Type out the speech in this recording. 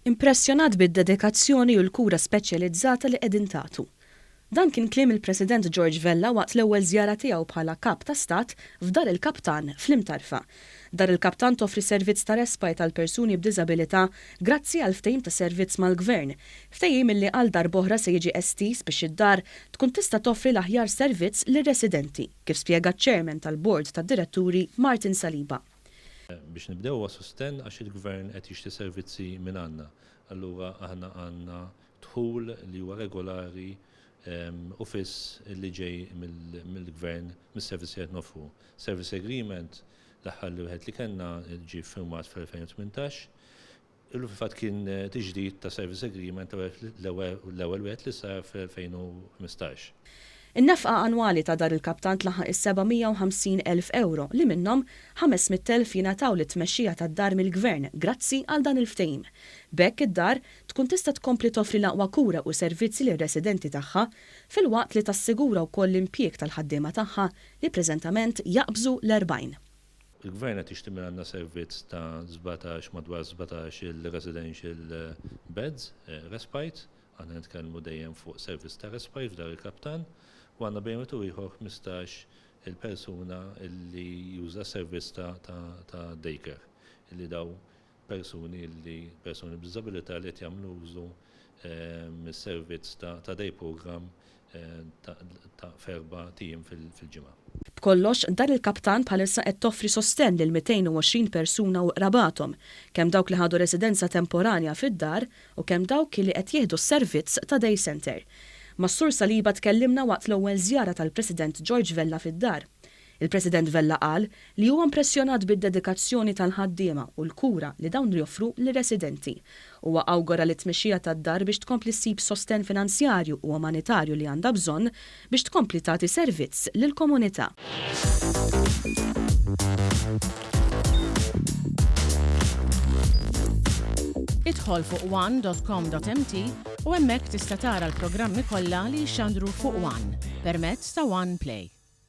Impressjonat bid-dedikazzjoni u l-kura speċjalizzata li qegħdin tagħtu. Dan kien kliem il-President George Vella waqt l-ewwel żjara tiegħu bħala Kap ta' Stat f'Dar il-Kaptan fl-Imtarfa. Dar il-Kaptan toffri servizz ta' respite għal persuni b'diżabilità grazzi għal ftehim ta' servizz mal-Gvern, ftehim illi għal darb'oħra se jiġi estiż biex id-dar tkun tista' toffri l-aħjar servizz lir-residenti, kif spjega ċ-Chairman tal-Bord tad-Diretturi Martin Saliba. Biex nibdew huwa sostenn għax il-Gvern qed jixtri servizzi mingħandna. Allura aħna għandna dħul li huwa regolari u fiss li ġej mill-Gvern mis-servizzi li qed noffru. Service agreement l-aħħar li wieħed li kellna ġie ffirmat fl-2018. Illu fil-fatt kien tiġdid ta' service agreement l-ewwel wieħed li sar fl-2015. In-nefqa annwali ta' Dar il-Kaptan tlaħħaq is-750,000 ewro li minnhom 500,000 jingħataw lit-tmexxija tad-dar mill-Gvern grazzi għal dan il-ftehim. B'hekk id-dar tkun tista' tkompli toffri l-aqwa kura u servizzi lir-residenti tagħha filwaqt li tassigura wkoll l-impjieg tal-ħaddiema tagħha li preżentament jaqbżu l-40. Il-Gvern qed jixtri mingħandna servizz ta' 17 madwar 17-il residential beds respite. Aħna nitkellmu dejjem fuq servizz ta' respite f'Dar il-Kaptan u għandna bejn wieħed u ieħor 15 il persuna li juża servizz ta' daycare li daw persuni li persuni b'diżabilità li qed jagħmlu użu mis-servizz ta' day program ta' f'erbat ijiem fil-ġimgħa. B'kollox, Dar il-Kaptan bħalissa qed toffri sostenn lil 220 persuna u qrabathom, kemm dawk li ħadu residenza temporanja fid-dar u kemm dawk li qed jieħdu s-servizz ta' day centre. Mas-Sur Saliba tkellimna waqt l-ewwel żjara tal-President George Vella fid-dar. Il-President Vella qal li huwa impressjonat bid-dedikazzjoni tal-ħaddiema u l-kura li dawn joffru lir-residenti. Huwa awgura lit-tmexxija tad-dar biex tkompli ssib sostenn finanzjarju u umanitarju li għandha bżonn biex tkompli tagħti servizz lill-komunità. Idħol fuq one dot com dot mt u hemmhekk tista' tara l-programmi kollha li jixxandru fuq one permezz ta' One Play.